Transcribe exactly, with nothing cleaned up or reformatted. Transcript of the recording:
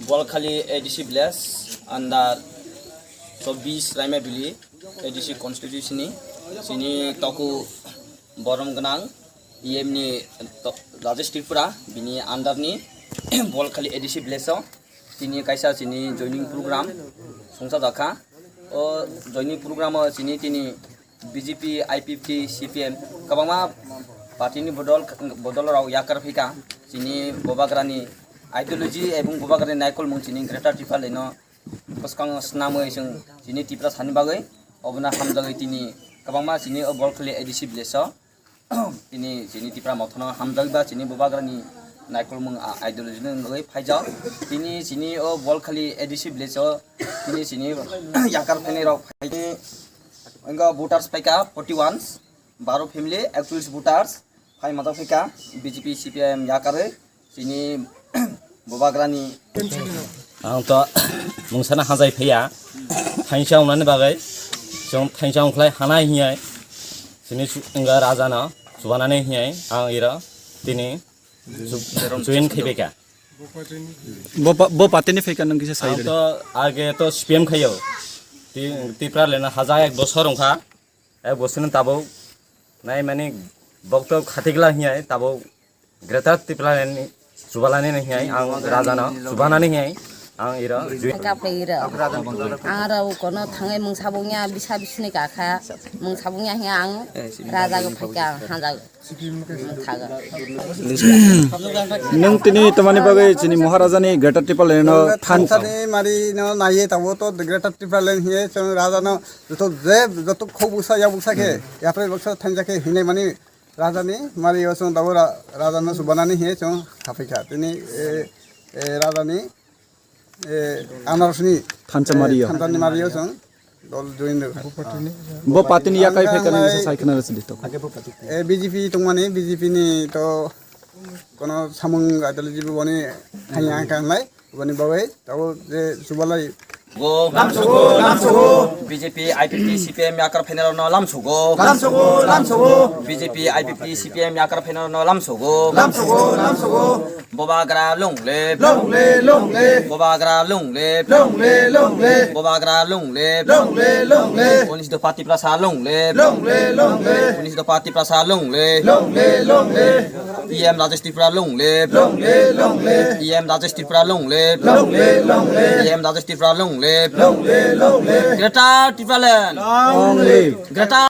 Bolkhali A D C village under chobbish Raimabili A D C constituency ni chini toku borom gwnang E M ni to-, Rajesh Tripura bini under ni Bolkhali A D C village o chini kaisa chini joining program songsa jakha. O joining program o chini tini B J P, I P F T, C P M kwbangma party ni bodol, bodol rok yakar phika chini Bubagrani ideology ebong Bubagrani naikolmung chini Greater Tipraland no bwskango swnamwi chwng chini Tiprasani bagwi obono hamjagwi tini kwbangma chini o Bolkhali A D C village o tini chini Tipra Mothano hamjakba chini Bubagrani naikolmung a-, ideology ni wngwi phaijak. Tini chini o Bolkhali A D C village o tini chini yakar phainai rok phaini wngkha voters phaikha forty one, baro family, actual voters phai majak phaikha B J P C P I M yakarwi. Chini Bubagrani ang to mungsana hajai phaiya, thainsa wngnani bagwi chwng thainsa wngkhlai hanai hinai chini su-, wngkha rajano chubanani hinai ang iro tini chu-, chuin khaibaikha. Bo pa-, bo patini phaikha nang kisa sai ang to age to C P M khaio. Ti-, Tipraland hajak ek bosor wngkha. Ek bosor ni tabuk nai mani bokto khatigla hinai tabuk Greater Tipraland ni chubalani hinai ang rajano chubanani hinai ang iro jui. Ang kapai iro. Ang aro kono thangai mungsabungya bisa bisini kakha mungsabungya hinga ang raja go phaikha ang hanjak thago. Nung tini tamani bagwi chini Maharaja ni Greater Tipraland no thansa. Thansani mari no naiye tabo to Greater Tipraland hiye chwng raja no joto je joto khobuksa yabuksa khe yaphai baksa thansa khe hinai mani Rajani mari o chwng tabuk ra-, rajano chubanani hiye chwng haphaikha. Tini, e, e, rajani, e, anarosni, thansa e, mari o. Thansani mari o chwng dol join rwkha. Bo patini yakai ang phaikha nang nai sa sai khna rwsidi to. E, B J P tongmani, B J P ni to kono samung gaitali jibo boni hanya kang lai. Boni bagwi tabuk je chubalai. Go. Lamsogo, lamsogo. B J P, I P F T, C P M yakar phainai rokno lamsogo. Lamsogo, lamsogo. B J P, I P F T, C P M yakar phainai rokno lamsogo. Lamsogo, lamsogo. Bubagra long live. Long live, long live. Bubagra long live. Long live, long live. Bubagra long live. Long live, long live. Unis dopha Tiprasa long live. Long live, long live. Unis dopha Tiprasa long live. Long live, long live. E M Rajesh Tripura long live. Long live, long live. E M Rajesh Tripura long live. Long live, long live. E M Rajesh Tripura long live. Long live, long live. Greater Tipraland. Long live. Greater